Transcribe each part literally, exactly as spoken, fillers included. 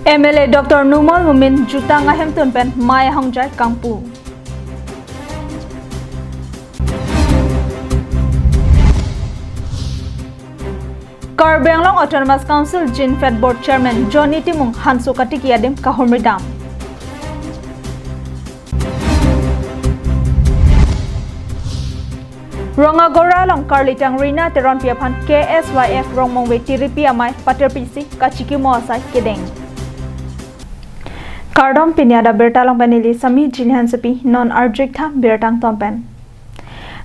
M L A Doctor Numal Momin jutang ahemtun pen mei ahongjai kangpu. Karbi Anglong Autonomous Council Ginfed Board Chairman Johnny Timung hanso katiki adim kahumri dam. Rongagora along karlitang Rina Teronpi aphan K S Y F Rongmongve Tiripi amei paterpisi kachikimo asai kedeng. Kardom, pini adap birta along pen neli Sami Jilihan Sepi, non arjik tha birta angton pen.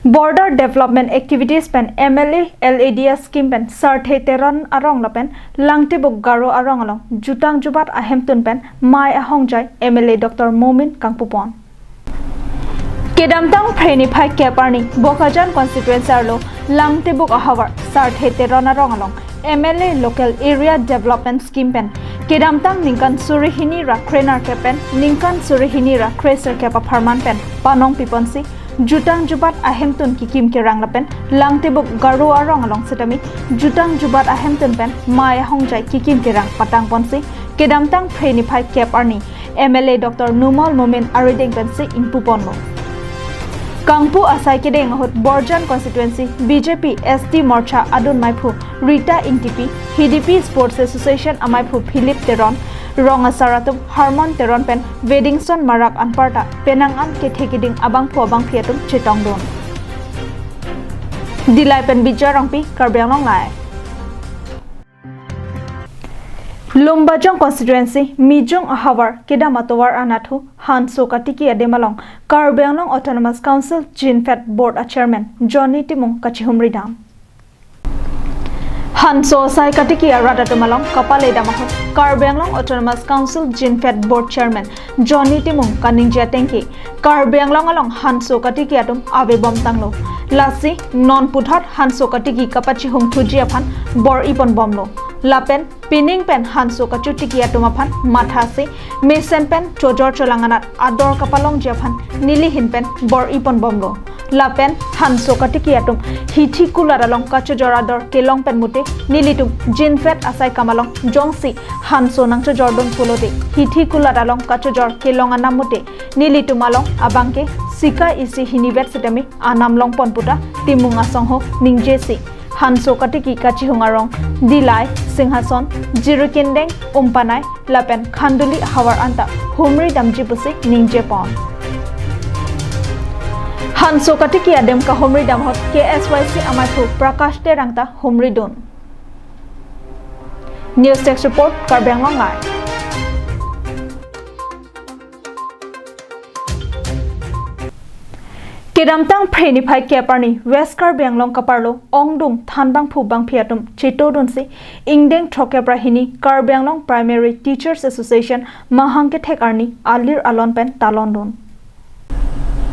Border development activities pen M L A L A D S scheme pen Sarthe Teron arong lapen Langtibuk Garo arong along jutang jubat ahemtun pen mei ahongjai M L A Doctor Momin kangpupon. Kedamtang Phre niphai kep arni Bokajan constituency arlo Langtibuk ahavar Sarthe Teron arong along M L A Local Area Development Scheme pen kedamtang ningkan suri hini ra krenerkep pen ningkan suri hini ra kresirkep apharman pen panong piponsi jutang jubat ahemtun kikim kerang lapen Langtibuk Garo arong along setame jutang jubat ahemtun pen mei ahongjai kikim kerang patangponsi kedamtang Phre niphai kep arni M L A Doctor Numal Momin arideng pensi ingpuponlo. Kangpu asai kedeng ahut Borjan constituency B J P S T Morcha adun meiphu Rita Ingtipi, Hidipi Sports Association ameiphu Philip Teron, rong asar atum Harmon Teron pen Vedingson Marak anparta penang an kethe keding abangphu abangphi atum chetongdun. Dillai pen Bijar Rongpi, Karbi Anglong Live. Lumbajong constituency Mijung ahavar kedam atovar anathu hanso katiki adim along Karbi Anglong Autonomous Council Ginfed Board a Chairman Johnny Timung kachihumri dam. Hanso asai katiki arat atum along kapale dam ahut Karbi Anglong Autonomous Council Ginfed Board Chairman Johnny Timung kaningje atengke Karbi Anglong along hanso katiki atum avebom tanglo. Lasi non puthot hanso katiki kapachihum thuji aphan bor-iponbomlo. Lapen pining pen hanso kachotiki atum aphan mathasi mesen pen chojor cholang anat ador kapalongji aphan neli ahin pen bor-iponbomlo. Lapen hanso katiki atum hithi kulat along kachojor ador kelong pen mute nelitum Ginfed asai kam along jongsi hanso nangchojordun pulote hithi kulat along kachojor kelong anam mute nelitum along abangke sika isi hinivet setame anam longpon puta Timung asongho ningjesi hanso katiki kachihung arong Dillai, Singhason, Jirikindeng, Umpanai lapen Khanduli ahavar anta humri damji pusi ningjepon. Hanso katiki adim kahumri dam ahut K S Y C ameiphu Prakash Terang ta humridun. News Desk Report, Karbi Anglong Live. Kedamtang Phre niphai kep arni West Karbi Anglong kaparlo ongdung thanbangphu bangphi atum chetodunsi ingdeng throkkep ra hini Karbi Anglong Primary Teachers Association mahang kethek arni alir alon pen talondun.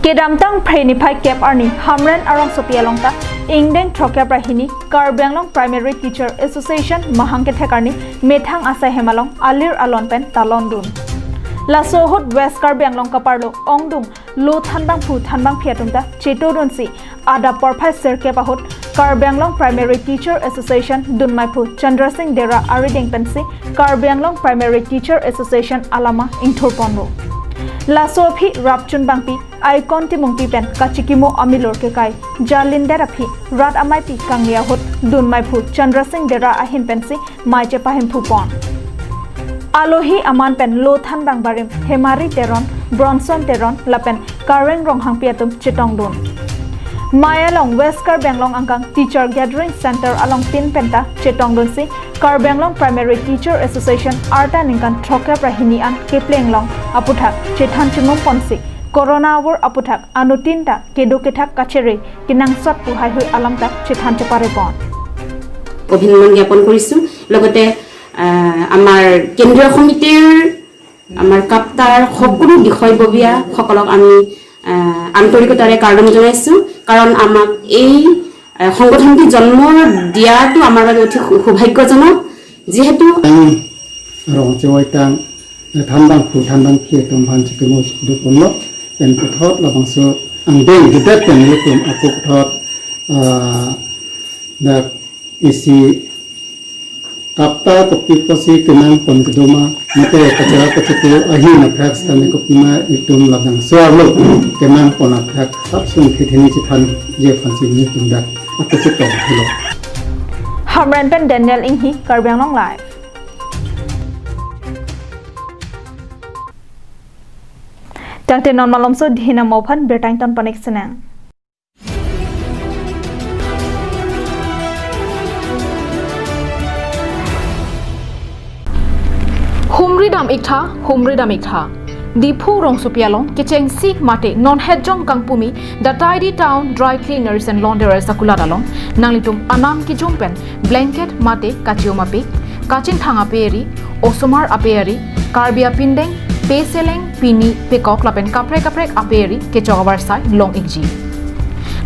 Kedamtang Phre niphai kep arni Hamren arongsopi along ta ingdeng throkkep ra hini Karbi Anglong Primary Teacher Association mahang kethek arni methang asai hem along alir alon pen talondun. Laso ahut West Karbi Anglong kaparlo ongdung lo thanbangphu thanbangphi atum ta chetodunsi adap porphai sirkep ahut Karbi Anglong Primary Teacher Association dunmeiphu Chandra Singh Dera arideng pensi Karbi Anglong Primary Teacher Association alama ingthurponlo. Laso aphi rapchun bangpi Aikon Timungpi pen kachikimo amilur kekai jalindet aphi rat ameipi kangni ahut dunmeiphu Chandra Singh Dera ahin pensi mei chepahemphupon. Alohi aman pen lo thanbang barim Hemari Teron, Bronson Teron lapen Kareng Ronghangpi atum chetongdun. Mei along West Karbi Anglong angkang Teacher Gathering Center along tin penta chetongdunsi Karbi Anglong Primary Teacher Association arta ningkan throkkep ra hini an kepleng long aputhak chethan chimum ponsi Corona avur aputhak anuttin ta kedo kethak kachere kenangsot pu haihui alam ta chethan cheparepon. অভিনন্দন জ্ঞাপন কৰিছো। লগতে আহ, আমাৰ কেন্দ্ৰীয় সমিতিৰ, আমাৰ কাপ্তাৰ সকলো বিষয়ববীয়াসকলক আমি আহ, আন্তৰিকতাৰে কাৰ্ডম জনাইছো। কাৰণ আমাক এই আহ, সংগঠনটি জন্ম দিয়াটো আমাৰ বাবে অতি সু- সৌভাগ্যজনক। যিহেতু Ang rong chewai tang, eh, thanbangphu thanbangphi atum aphan chikimo duponlo, pen puthot labangso angdeng hidet pen nelitum ako puthot, ah, dak isi Patta kopi pusi kenang pon kedoma, mate kachara kachitu ahin aphak sitame kopima itum labangso arlo kenang pon aphak sapsung thetheni chithanji aphansi nelitum dak ako chitong helo. Hamren pen Daniel Inghi, Karbi Anglong Live. Tangte non malomso dihina mophan bertang ton panik senang. Humri dam iktha, humri dam iktha. Diphu rongsopi along kechengsi mate non hetjong kangpumi The Tidy Town Dry Cleaners and Launderers akulat along nanglitum anam kejung pen blanket mate kachium apik, kachingthang ape eri, osomar ape eri, Karbi apindeng, peseleng, pini, pekok lapen kaprek kaprek ape eri kechok avarsai long ikji.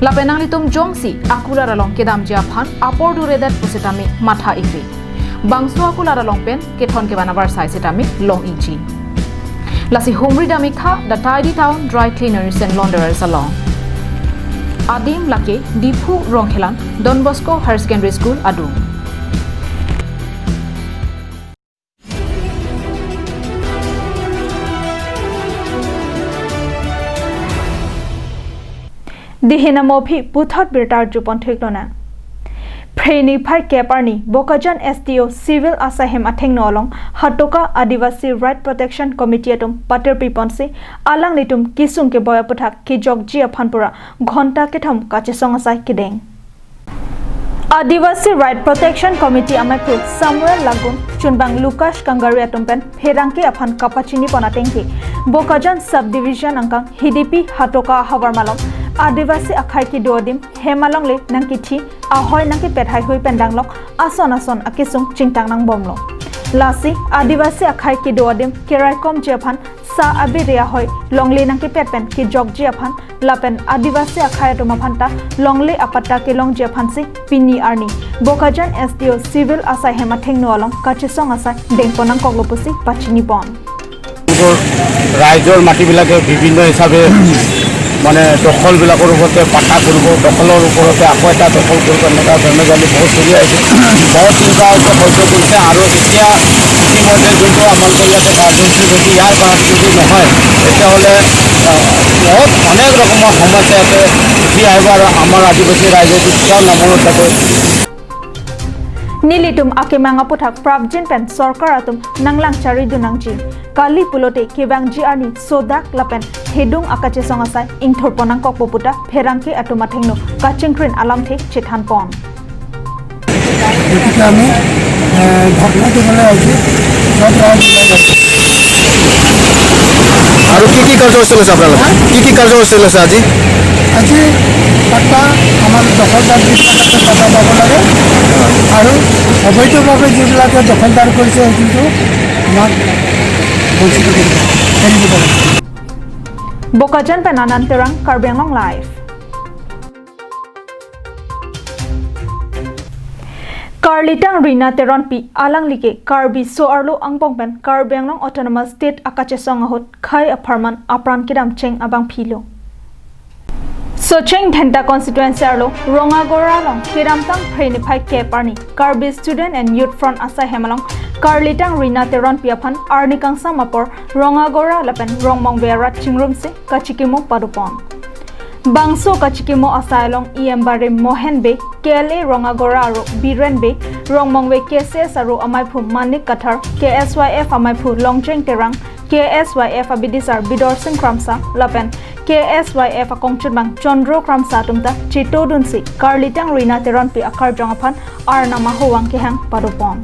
Lapen nanglitum jongsi akulat along kedamji aphan apor duredet pusitame matha ikri. Bangso akulat along pen kethon kevan avarsai sitame long ikji. Lasi humri dam iktha The Tidy Town Dry Cleaners and Launderers along. Adim lake Diphu Rongkhelan Don Bosco Higher Secondary School adung. Dihina mophi puthot birta arjupon thuklonang. Phre niphai kep arni Bokajan S D O Civil Asai Hem athengno along Hatoka Adivasi Right Protection Committee atum patirpi ponsi alanglitum kesung keboi aputhak kejokji aphan pura ghonta kethom kachesong asai kedeng. Adivasi Right Protection Committee amaiphu Samuel Lagun, chunbang Lukash Kangari atum pen pherangke aphan kapachini pon atengke Bokajan Subdivision angkang Hidipi Hatoka ahavar malom Adivasi akhei kedo adim hem alongle nangkithi ahoi nangkepet haihui pen danglok ason ason akesung chingtang nangbomlo. Lasi Adivasi akhei kedo adim keraikomji aphan sa abiri ahoi longle nangkepet pen kejokji aphan lapen Adivasi akhei atum aphanta longle apatta kelongji aphansi pini arni Bokajan S D O Civil Asai Hem athengno along kachesong asai dengpon nangkoklo pusi pachini pon. ৰাইজৰ মাটিবিলাকে বিভিন্ন হিচাপে মানে দখলবিলাকৰ ওপৰতে পাট্টা কৰিব, দখলৰ ওপৰতে আকৌ এটা দখল কৰিব, এনেকুৱা ধৰণে গালি বহুত চলি আহিছে। বহুত চিন্তা হৈছে, হৈছে বুলিছে আৰু এতিয়া ইতিমধ্যে যোনটো আপোনালোকৰ ইয়াতে কাৰ্যসূচী হৈছে, ইয়াৰ পৰা যদি নহয়, তেতিয়াহ'লে, আহ, বহুত অনেক ৰকমৰ সমস্যা ইয়াতে উঠি আহিব আৰু আমাৰ আদিবাসী ৰাইজে কেতিয়াও নামনত যাতে Nelitum akemang aputhak prapjin pen sorkar atum nanglang charidun nangji. Kali pulote kevangji arni sodak lapen hedung akachesong asai ingthurpon nangkokpo puta pherangke atum athengno kachingkrin alamthe chethanpon. গতিকে আমি, এ, ধৰ্ণা দিবলৈ আহিছোঁ। য'ত ৰাইজ ওলাই আহিছে। আৰু কি কি কাৰ্যসূচী লৈছে আপোনালোকে? কি কি কাৰ্যসূচী লৈছে আজি? আজি পাট্টা আমাৰ দখলদাৰ যিবিলাক আছে, পাট্টা পাব লাগে আৰু অবৈধভাৱে যিবিলাকে দখলদাৰ কৰিছে, সেইখিনিতো আমাক বঞ্চিত কৰিব, এৰি দিব লাগে। Bokajan pen Anand Terang, Karbi Anglong Live. Karlitang Rina Teronpi alangli ke Karbi so-arlo angbong pen Karbi Anglong Autonomous State akachesong ahut khei apharman apran kedam cheng abangphilo. Socheng Dhenta constituency arlo Rongagora along kedamtang phre niphai kep arni Karbi Student and Youth Front asai hem along Karlitang Rina Teronpi aphan arni kangsam apor Rongagora lapen Rongmongve arat chingrumsi kachikimo padopon. Bangso kachikimo asai along E M Barim Mohen Bey, K L A Rongagora aro Biren Bey, Rongmongve K C S aro amaiphu Manik Kathar, K S Y F amaiphu Longjeng Terang, K S Y F abidisar Bidorsing Kramsa, lapen K S Y F akongchunbang Chandro Kramsa atum ta chetodunsi Karlitang Rina Teronpi akarjong aphan arnam ahowang kehang padopon.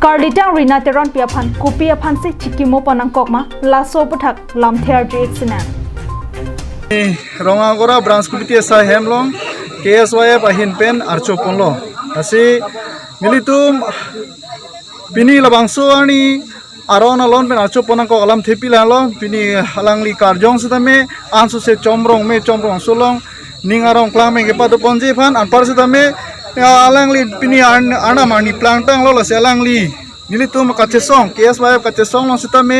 Karlitang Rina Teronpi aphan kopi aphansi chikimo pon nangkokma, laso aputhak lamthe arju-ik sinang. Rongagora Branch Committee asai hem along K S Y F ahin pen archo ponlo. Lasi nelitum pini labangso arni aron alon pen archo pon nangkok alamthe pilo, pini alangli karjong sitame ansose chomrong me chomrong solong ning arong klang me kepadoponji aphan anpar sitame, ya, alangli pini arn-, arnam arni plangtanglo, lasi alangli nelitum kachesong, K S Y F kachesong along sitame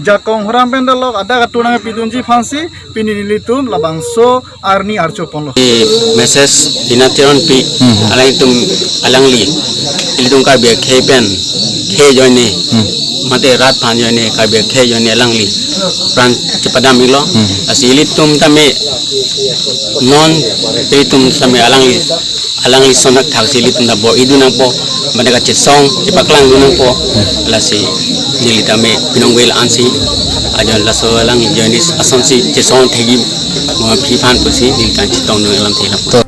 jakong horam pen dalok adak atur nangpidunji aphansi pini nelitum labangso arni archo ponlo. Message Rina Teronpi, hmm, alangtum alangli Ilitum Karbi akhei pen, khei ajoine, Hmm. mate rat aphan ajoine, Karbi akhei ajoine alangli pran chepadam iklo. Hmm. Lasi ilitum tame non, ilitum tame alangli, alangli sonak thaksi ilitum ta bor-idun nangpo, mate kachesong chepaklang dun nangpo. Hmm. Lasi neli tame pinong wel ansi, ajon laso alangli ajoine asonsi chesong thegi, mo aphi aphan pusi neli than chetongdun alam thela. To.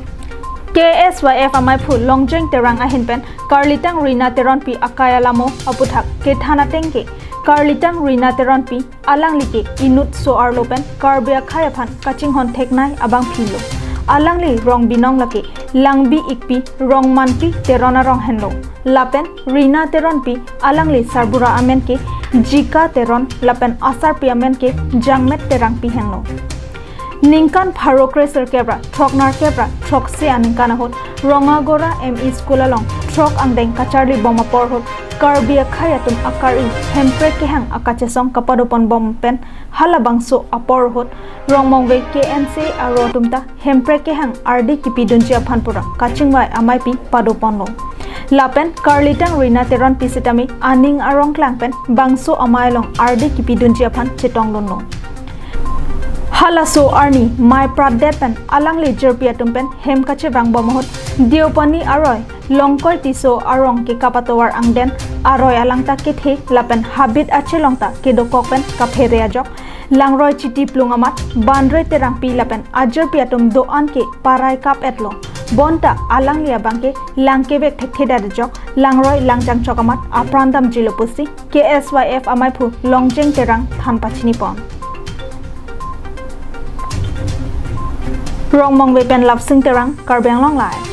K S Y F amaiphu Longjeng Terang ahin pen Karlitang Rina Teronpi akai alamo aputhak kethan ateng ke, Karlitang Rina Teronpi alangli ke inut so-arlo pen Karbi akhei aphan kachinghon theknei abangphi lo. Alangli rong binong lake Langbi Ikpi Rongmanpi Teron arong henlo. Lapen Rina Teronpi alangli sarbura amen ke Jika Teron lapen asarpi amen ke Jangmet Terangpi henlo. Ningkan pharo kre sirkep ra throk nerkep ra throksi aningkan ahut Rongagora M E School along throk angdeng kacharli bom apor ahut Karbi akhei atum akari Hemprek kehang akachesong kapadopon bom pen halabangso apor ahut Rongmongve K N C aro atum ta Hemprek kehang ardi kipidunji aphan pura kachingvai ameipi padoponlo. Lapen Karlitang Rina Teronpi sitame aning arong klang pen bangso amei along ardi kipidunji aphan chetongdunlo. Halaso arni mei pratdet pen alangli jirpi atum pen hem kachevang bom ahut Deopani aroi Longkoi Tisso arong kekap atovar angden aroi alangta kethe lapen habit achelong ta kedokok pen kaphere ajok, langroi chitiplung amat Banre Terangpi lapen ajirpi atum do-an ke parai kap-etlo. Bonta alangli abang ke lang kevek thekthedet ajok, langroi langjangchok amat apran damjilo pusi K S Y F amaiphu Longjeng Terang than pachinipon. Rongmongve pen Lapsing Terang, Karbi Anglong Live.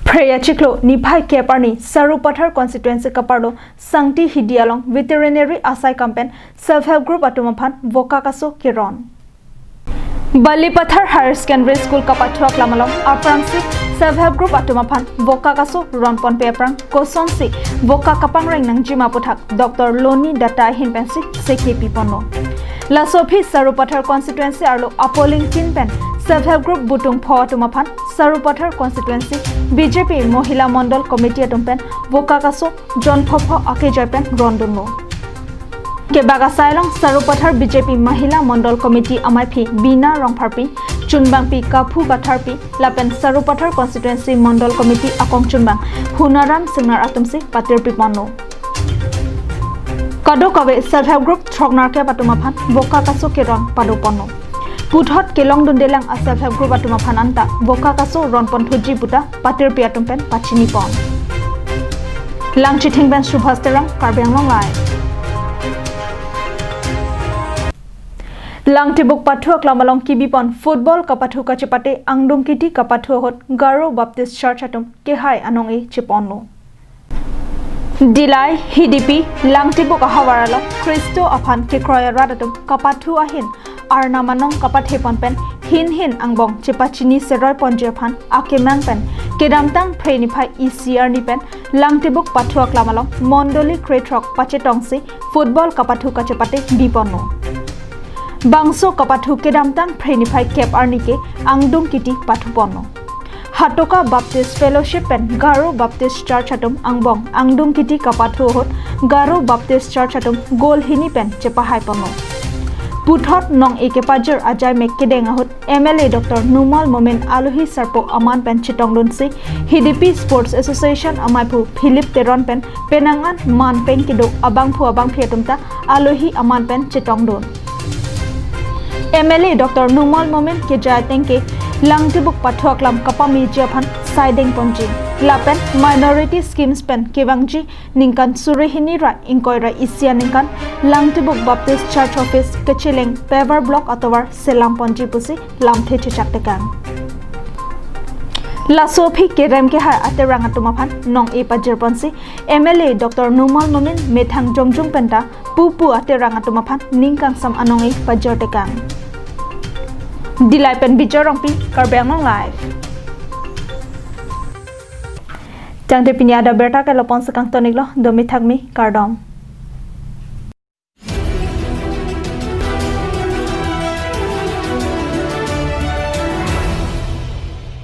Phre achiklo niphai kep arni Sarupathar constituency kaparlo Sangti Hidi along veterinary asai kam pen self help group atum aphan vokak aso keron. Balipathar Higher Secondary School kapathu aklam along aphrangsi self help group atum aphan vokak aso ronponpe aphrang kosonsi vokak kapangreng nangjima aputhak Doctor Loni Datta ahin pensi seke piponlo. Laso aphi Sarupathar constituency arlo Apoling tin pen self help group butung pho atum aphan Sarupathar constituency B J P Mohila Mondol Committee atum pen vokak aso jon phopho akejoi pen rondunlo. Kebak asai along Sarupathar B J P Mahila Mondol Committee amaiphi Bina Rongpharpi, chunbangpi Kaphu Katharpi, lapen Sarupathar Constituency Mondol Committee akong chunbang Hunaram Singnar atumsi patirpiponlo. Kadokave self help group throk nerkep atum aphan vokak aso keron padoponlo. Puthot kelongdundelang a self help group atum aphan anta vokak aso ronponthuji puta patirpi atum pen pachinipon. Langchithing pen Subhas Terang, Karbi Anglong Live. Langtibuk pathu aklam along kibipon football kapathu kachepate angdung kiti kapathu ahut Garo Baptist Church atum kehai anong-e cheponlo. Dillai, Hidipi, Langtibuk ahavar along Khristo aphan kekroi arat atum kapathu ahin arnam anong kapathepon pen hin hin angbong chepachini seroiponji aphan akemang pen kedamtang Phre niphai isi arni pen Langtibuk pathu aklam along mondoli krethrok pachetongsi football kapathu kachepate biponlo. Bangso kapathu kedamtang Phre niphai kep arni ke angdung kiti pathuponlo. Hatoka Baptist Fellowship pen Garo Baptist Church atum angbong angdung kiti kapathu ahut Garo Baptist Church atum goal hini pen chepahaiponlo. Puthot nong-e kepajir ajai mek kedeng ahut M L A Doctor Numal Momin alohi sarpo aman pen chetongdunsi Hidipi Sports Association amaiphu Philip Teron pen penang an man pen kedo abangphu abangphi atum ta alohi aman pen chetongdun. M L A Doctor Numal Momin kejai ateng ke Langtibuk pathu aklam kapameji aphan saidengponji lapen minority schemes pen kevangji ningkan suri hini ra ingkoi ra isi aningkan Langtibuk Baptist Church Office kecheleng paver block atovar selamponji pusi lamthe chechak tekang. Laso aphi kerem kehai aterang atum aphan nong-e pajirponsi M L A Doctor Numal Momin methang jongjung penta pupu aterang atum aphan ning kangsam anong-e pajir tekang. Dillai pen Bijoy Rongpi, Karbi Anglong Live. Tangte pini ada berta ke lapu-an si kangton-iklo, domi thakmi, kardom.